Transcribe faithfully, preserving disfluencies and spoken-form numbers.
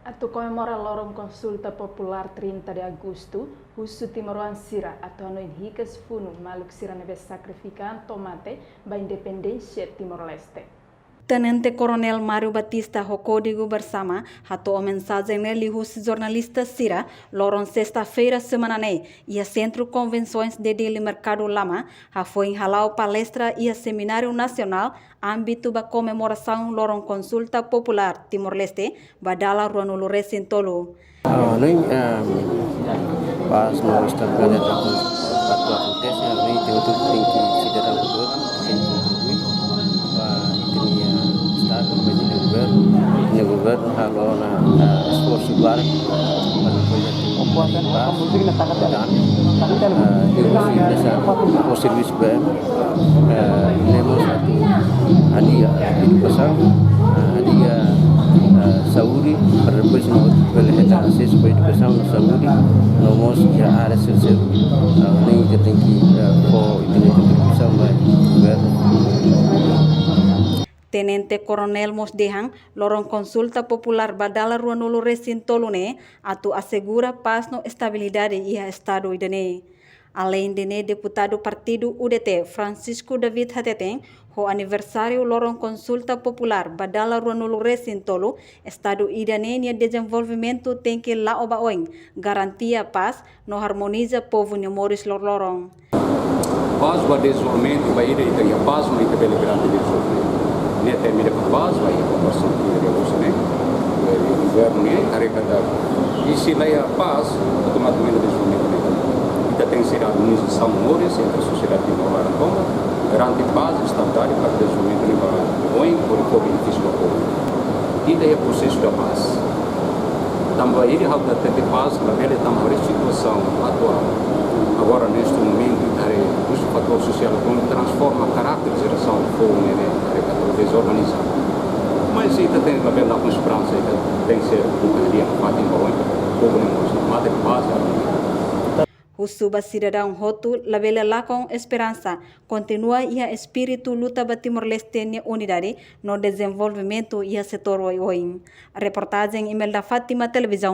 Atu komemora loron konsulta populár trinta de agostu, husu timoroan sira atu hanoin hikas funu maluk sira ne'ebé sakrifika an to'o mate ba independénsia Timor-Leste. Tenente Koronél Mário Batista ho Kódigu Bersama hato'o mensajen ne'e liuhusi jornalista sira loron sesta-feira semana ne'e iha Sentru Konvensoens de Dili Merkadu Lama, hafoin hala'o palestra iha Semináriu Nasionál ámbitu ba komemorasaun loron konsulta populár Timor-Leste ba dala ruanulu-resin-tolu. Ah, ne'e, ehm, pás no estabilidade atu akontese, ne'e ita hotu tenke sidadaun hotu tenke kontribui ba ita-nia estadu, ba ita-nia governu, ita-nia governu halo ona, ah, esforsu barak ba projetu pás. Ah, ita husu hanesan servisu B M, eh, ne'e mós atu hadi'a edukasaun, eh, hadi'a, eh, saúde, para depois ita bele hetan asesu ba edukasaun no saúde, no mós iha área seluk-seluk. Eh, ne'e ita tenke, eh, fó ita-nia kontribuisaun ba governu. Tenente Koronél mós dehan, loron konsulta populár ba dala ruanulu-resin-tolu ne'e atu asegura pás no estabilidade iha estadu ida-ne'e. Aleinde ne'e, deputadu partidu U D T, Francisco David hateten, ho aniversáriu loron konsulta populár ba dala ruanulu-resin-tolu, estadu ida-ne'e nia dezenvolvimentu tenke la'o ba oin, garantia pás no armoniza povu nia moris loroloron. Pás ba dezenvolvimentu, ba ida ita iha pás no ita bele garante dezenvolvimentu. Ne'e temi ida ba pás, ba iha konversaun ida husi ne'e, eh, governu ne'e haree katak, i se la iha pás, automatikamente dezenvolvimentu ne'e. Ita tenke ser armonizasaun moris entre sosiedade timoroan tomak, garante pás, estabilidade para dezenvolvimentu ne'e ba oin, hodi fó benefísiu ba povu. Ita iha prosesu da pás. Tanba ida ha'u hatete pás, labele tanba situasaun atuál. Agora, neste momento, ita haree, husi fatór sosiál, komu transforma karáter jerasaun foun ne'e, haree katak dezorganizadu. Mas ita tenke labele lakon esperansa, ita tenke ser buka dia fatin ba oin, povu ne'e mós, mate pás, harmonia. Husu ba sidadaun hotu labele lakon esperansa, kontinua iha espíritu luta ba Timor-Leste nia unidade no dezenvolvimentu iha setór oioin. Reportajen Imelda Fátima, Televizaun